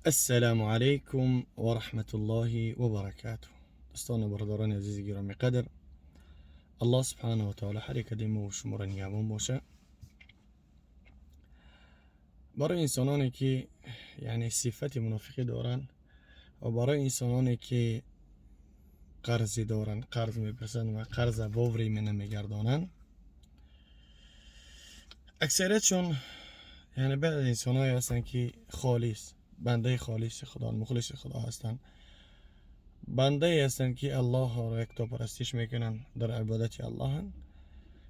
Ассалому алайкум ва раҳматуллоҳи ва баракатуҳ. Дӯстону бародарони азизи гиромӣ қадр, Аллоҳ субҳанаҳу ва таъоло ҳар яке мо ва шуморо нигаҳбон боша. Барои инсононе ки, яъне, сифати мунофиқӣ доранд ва барои инсононе ки қарзӣ доранд, қарз мепурсанд ва қарза вовремя намегардонанд, аксариятшон, яъне, баъзе инсонҳое ҳастанд, ки холис бандаи холиси Худо, мухлиси Худо ҳастанд, бандае ҳастанд, ки Аллоҳро яктопарастиш мекунанд, дар ибодати Аллоҳанд.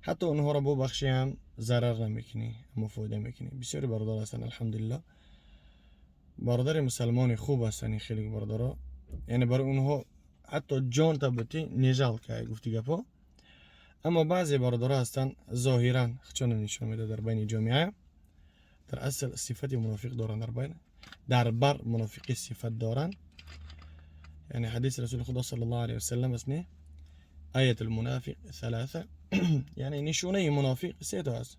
Ҳатто онҳоро бубахшӣ ҳам, зарар намекунӣ, аммо фоида мекунӣ. Бисёри бародар ҳастанд, алҳамдулиллоҳ, бародари мусалмони хуб ҳастанд. Ин хеле бародаро, яъне, барои онҳо ҳатто ҷон табутӣ не жалко, гуфти гапҳо. Аммо баъзе бародаро ҳастанд, зоҳиран чунон нишон медиҳад дар байни ҷомеа, дар асл сифати мунофиқ доранд, дар байн дар бар мунофиқӣ сифат доранд. Яъне, ҳадиси Расули Худо саллаллоҳу алайҳи васаллам аст, не? آية المنافق ثلاثة, яъне, нишонаи мунофиқ се то аст.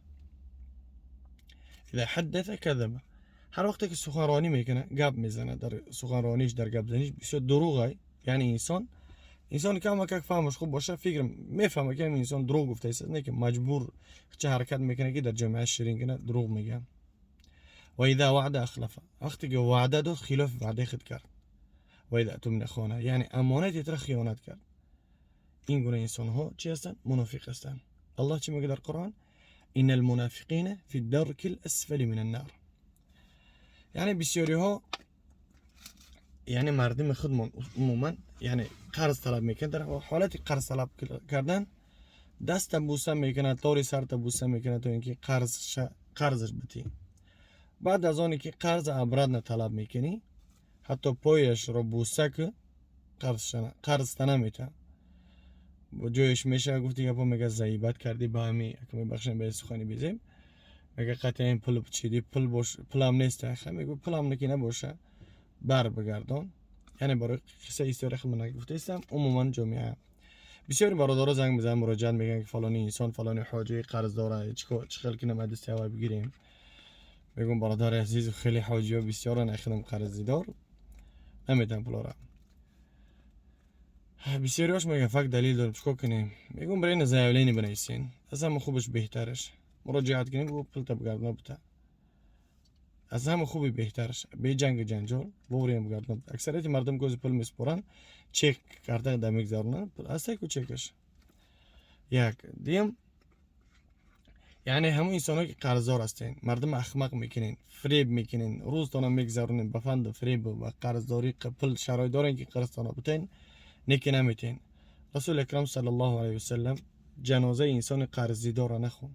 إذا حدث كذب. Ҳар вақте ки суханронӣ мекунад, гап мезанад, дар суханрониш, дар гапзаниш бисёр дурӯғай. Яъне, инсон камакак фаҳмаш хуб боша, фикр мефаҳма, ки ҳамин инсон дурӯғ гуфтааст, не ки маҷбур чӣ ҳаракат мекунад, ки дар ҷомеа ширин кунад, дурӯғ мегӯяд. وإذا وعد أخلف. Вақте ки ваъда дод, хилофи ваъдаи худ кард. وإذا اؤتمن خان. Яъне, амонати тра хиёнат кард. Ин гуна инсонҳо чӣ ҳастанд? Мунофиқ ҳастанд. Аллоҳ чӣ мегӯяд дар Қуръон? إن المنافقين في الدرك الأسفل من النار. Яъне, бисёриҳо, яъне, мардуми худмон умуман, яъне, қарз талаб мекунад. Дар ҳолати қарз талаб кардан даста буса мекунад, тори сарта буса мекунад, то ин ки қарзаш битӣ. Баъд аз оне ки қарза обратно талаб мекунӣ, ҳатто пояшро буса ку, қарзта наметавад. Ҷояш мешава, гуфти гапо, мега: «Заибат кардӣ ба ҳами, мебахшем ба сухани безеб», мега: «Қатъиян пул чиди, пул бош, пулам нест». Мегӯ: «Пулам ки набоша, бар бигардон». Яъне, барои қиссаи история худмон гуфтаистам. Умуман ҷомеа бисёри бародаро занг мезананд, муроҷиат мекунанд, ки фалони инсон, фалони ҳоҷии қарз дора, чӣ хел кинам, аз дасти ҳавай бигирем? Мегӯм: «Бародари азиз, хеле ҳоҷиҳо бисёран, худам қарздидор наметавам пулора». Бисёриҳош мегӯянд: «Факт, далил дорем, чикор кунем?» Мегӯм: «Барена заявление бинависен, аз ҳама хубаш, беҳтараш муроҷиат кунем, пулта бигардона бита. Аз ҳама хуби беҳтараш, беҷангу ҷанҷол, вовремя бигардона». Аксарияти мардум кози пул месупоранд, чек карда да мегзаронанд, ҳастай ку чекаш. Як дигам, яъне, ҳамон инсонҳое ки қарздор ҳастен, мардум ахмақ мекунен, фиреб мекунен, рӯзтона мегзаронен ба фанду фиребу ба қарздорӣ. Пул, шароит дорен, ки қарзтона битен, неки наметен. Расули акрам саллаллоҳу алайҳи васалам ҷанозаи инсони қарзидорро нахонд.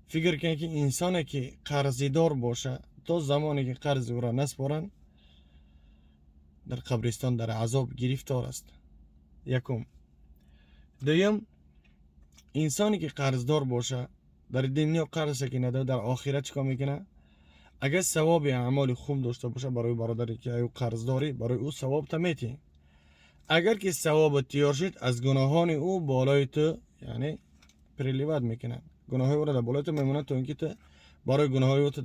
Фикр кунед, ки инсоне ки қарзидор боша, то замоне ки қарзи ӯро наспоранд, дар қабристон дар азоб гирифтор аст. Якум. Дуюм, инсоне ки қарздор боша, дар дунё қарзша ки надода, дар охират чӣ кор мекунад? Агар савоби аъмоли хуб дошта боша, барои бародаре ки ӯ қарздорӣ, барои ӯ савобта метиҳӣ. Агар ки савобат тиёр шид, аз гуноҳони ӯ болои ту, яъне, приливать мекунад, гуноҳои ӯро дар болои ту мемонад, то ин ки ту барои гуноҳои ӯ ту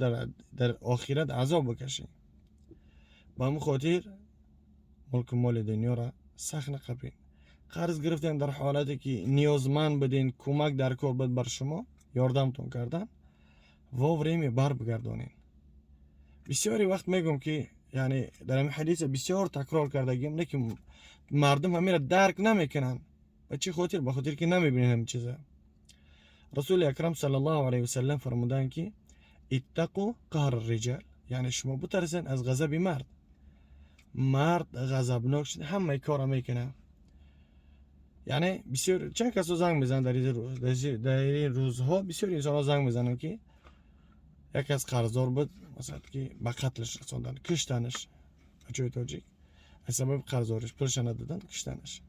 дар охират азоб бикашӣ. Ба ҳамин хотир мулку моли дунёро сахт нақапед. Қарз гирифтем, дар ҳолате ки ниёзманд буден, кӯмак дар кор буд, бар шумо ёрдамтон кардан, вовремя бар бигардонед. Бисёри вақт мегӯм, ки, яъне, дар ҳамин ҳадиса бисёр такрор кардагим, лекин мардум ҳаминро дарк намекунанд. Ба чӣ хотир? Ба хотир ки намебинанд ҳамин чиза. Расули акрам саллаллоҳу алайҳи васаллам фармуданд, ки اتقوا قهر الرجال, яъне, шумо битарсед аз ғазаби мард. Мард ғазабнок шуд, ҳамаи корро мекунад. Яъне, бисёр чанд касо занг мезананд, дар ин рӯзҳо бисёр инсонҳо занг мезананд, ки як кас қарздор буд, масалан, ки ба қатлш расонданд, киштанаш. Бачаҳои тоҷик аз сабаби қарздориш пулша надоданд, киштанаш.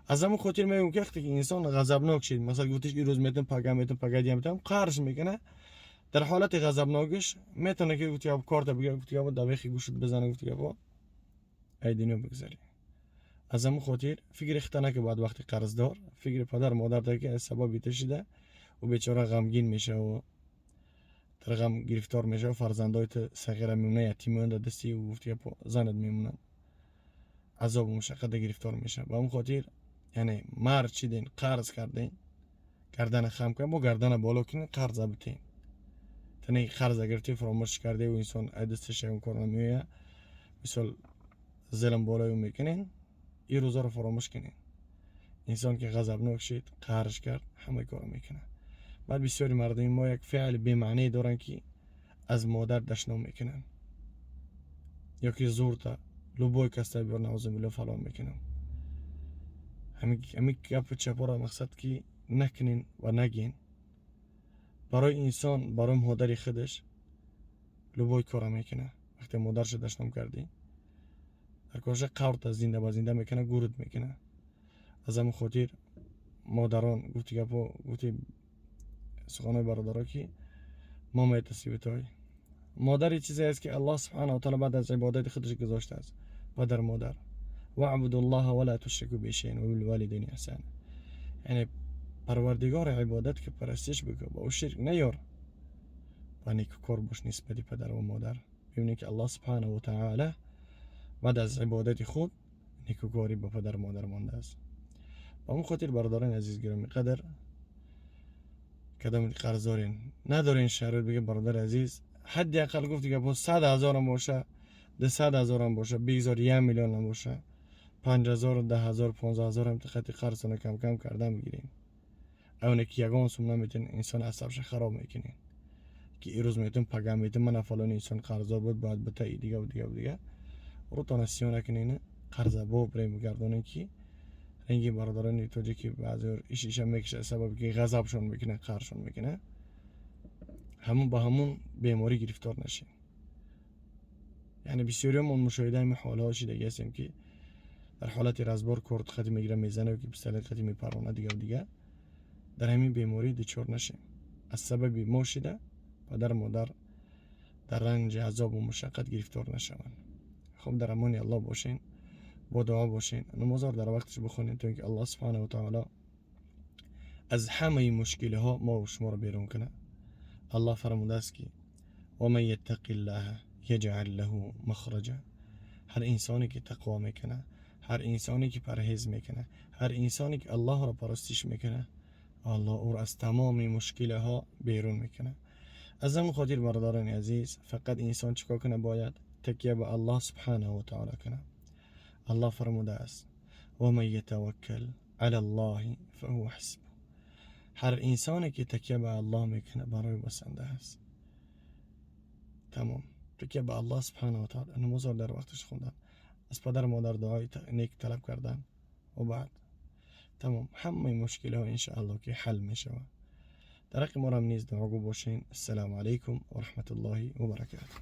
Аз ҳамон хотир мегӯм, ки вақте ки инсон ғазабнок шид, масалан, гуфтиш: «Ирӯз метам, пага метам, пага дия метам», қарз мекунад. Дар ҳолати ғазабнокиш метавона, ки гуфти корта бигира, гуфти давехи гӯшт бизана, гуфти гапо, ай дунё бигзарӣ. Аз ҳамон хотир фикри хита наки, баъд вақти қарздор фикри падар модар ки аз сабаби ту шида, ӯ бечора ғамгин мешава. Дар ғам гирифтор мешава, фарзандои ту сағира мемонанд, ятим мемонанд, дар дасти гуфти гапо занат мемонанд, азобу мушаққата гирифтор мешава. Ба ҳамн хотир, яъне мард шиден, қарз карден, гардана хам кунед, бо гардана боло кунед, қарза битен. Тане қарза гирифти, фаромӯш кардеву инсон ай дасташ ягон кор намеояд, мисол зилм болои ӯ мекунен. Ин рӯзаро фаромӯш кунед. Инсон ки ғазабнок шид, қарш кард, ҳамаи корро мекунад. Баъд бисёри мардуми мо як феъли бемаъние доранд, ки аз модар дашном мекунанд ё ки зурта любой каста биёр, наузубилло, фалон мекунам. Ҳамин гапу чапоро мақсад ки накунен ва нагин. Барои инсон, барои модари худаш любой корро мекунад. Вақте модарша дашном кардӣ, дар корша қаврта зинда ба зинда мекунад, гурд мекунад. Аз ҳамин хотир, модарон, гуфти гапо, гуфти суханои бародаро, ки мо метасибитой модари чизе аст, ки Аллоҳ субҳанаҳу таала баъд аз ибодати худаш гузоштааст. Падар, модар, واعبدوا الله ولا تشركوا به شيئا وبالوالدين إحسانا. Яъне Парвардигори ибодат ки, парастиш бикун, ба ӯ ширк наёр ва некукор бош нисбати падару модар. Бибинед, ки Аллоҳ субҳанаҳу таала баъд аз ибодати худ некукорӣ ба падару модар мондааст. Ба ҳамн хотир, бародарони азиз, гиромӣ қадр, кадом қарз дорен, надорен, шароит биге, бародари азиз, ҳадди ақал, гуфти гапо, 100 000-ам боша, 200 000-ам боша, бигзор 1 миллионам боша, 5000, 10 000, 15 000-ам қати қарзтона камкам кардан бигирем. Оне ки ягон сум наметен, инсон асабша хароб мекунен, ки ирӯз метун, пага метун, мана фалони инсон қарздор буд, бояд бита, дигаву дигаву дига. Рӯтона сиё накунен, қарза бо бигардонен, ки ранги бародарони тоҷики баъзеҳо иш иша мекашад, сабаби ки ғазабшон мекунад, қаршон мекунад, ҳамун ба ҳамун беморӣ гирифтор нашем. Яъне бисёриёмон мушоҳида ҳамин ҳолҳо шидаги ҳастем, ки дар ҳолати разбор корт қати мегира, мезана, ки пистолет қати мепаронад, дигаву дига. Дар ҳамин беморӣ дучор нашем. Аз сабаби мо шида падару модар дар ранҷи азобу мушаққат гирифтор нашаванд. Хуб, дар амони Аллоҳ бошен, бо дуо бошен, намозҳоро дар вақташ бихонем, то ин ки Аллоҳ субҳанаҳу таоло аз ҳамаи мушкилиҳо мо шуморо берун кунад. Аллоҳ фармудааст, ки ومن يتق الله يجعل له مخرجا. Ҳар инсоне ки тақво мекунад, ҳар инсоне ки парҳез мекунад, ҳар инсоне ки Аллоҳро парастиш мекунад, Аллоҳ ӯро аз тамоми мушкилиҳо берун мекунад. Аз ҳамин хотир, бародарони азиз, фақат инсон чӣ кор кунад? Бояд такя ба Аллоҳ субҳанаҳу таоло кунад. Аллоҳ фармудааст: ومن يتوكل على الله فهو حسبه. Ҳар инсоне ки такя ба Аллоҳ мекунад, барои басанда аст. Тамом, такя ба Аллоҳ субҳанаҳу таоло, намозро дар вақташ хондан, аз падару модар дуои нек талаб кардан ва баъд тамом, ҳамаи мушкилиҳо иншоаллоҳ ки ҳал мешавад. Дар ҳаққи моро низ дуогӯ бошен. Ассалому алайкум ва раҳматуллоҳи ва баракатуҳ.